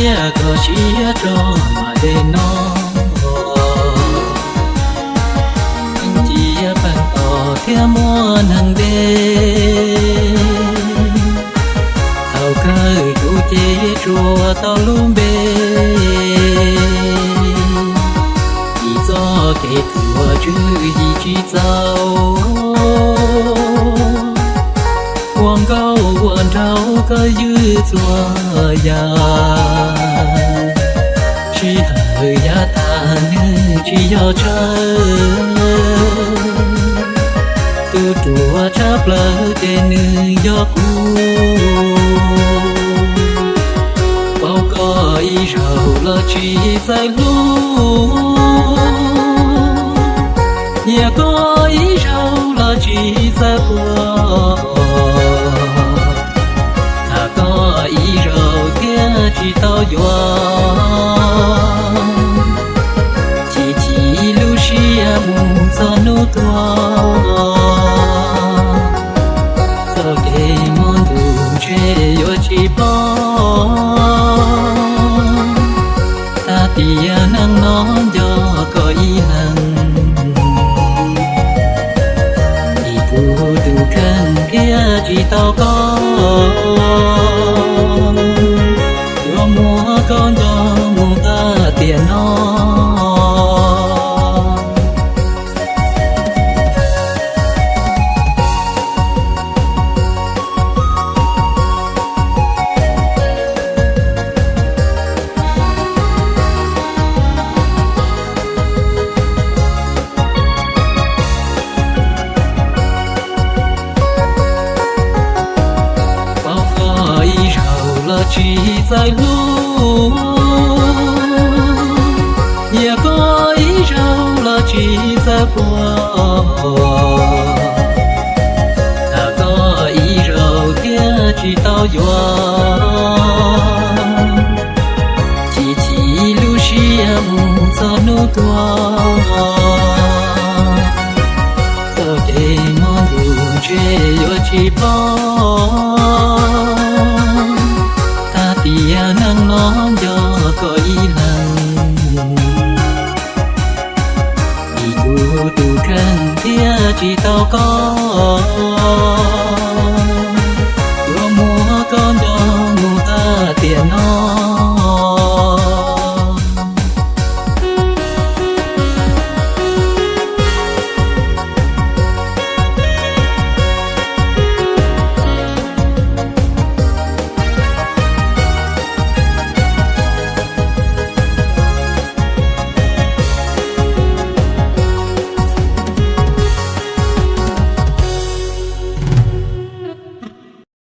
Koj siab rog mas dej no, cia paj tos thiab muab neeg de. Thaum kawg kuv ces tsuas tau lub npe, vim txoj kev thuam tswv yim tsis txaus. Ua nkauj ua nraug koj ywj txhua yam, sij hawm yav tag nws tsis yog tsawg. Tus ruam tshaj plaws ces nws yog kuv. Paub koj ib zaug los tsis txawj hlub, nyiam koj ib zaug los tsis txawj quaj. Tham koj ib zaug thiab tsis tau yuav, chim chim lub siab mus txog hnub tuag. Txoj kev muaj ntu ntsej yuav tsis poob, tag tiam neej no nco koj ib leeg. Vim kuv tus kheej thiaj tsis tau koj, yuav muab koj nco mus tag tiam no. Paub koj ib zaug los tsis txawj hlub, nyiam koj ib zaug los tsis txawj quaj. Tham koj ib zaug thiab tsis tau yuav, chim chim lub siab mus txog hnub tuag. Txoj kev muaj ntu ntsej yuav tsis poob, tag tiam neej no nco koj ib leeg. Vim kuv tus kheej thiaj tsis tau koj,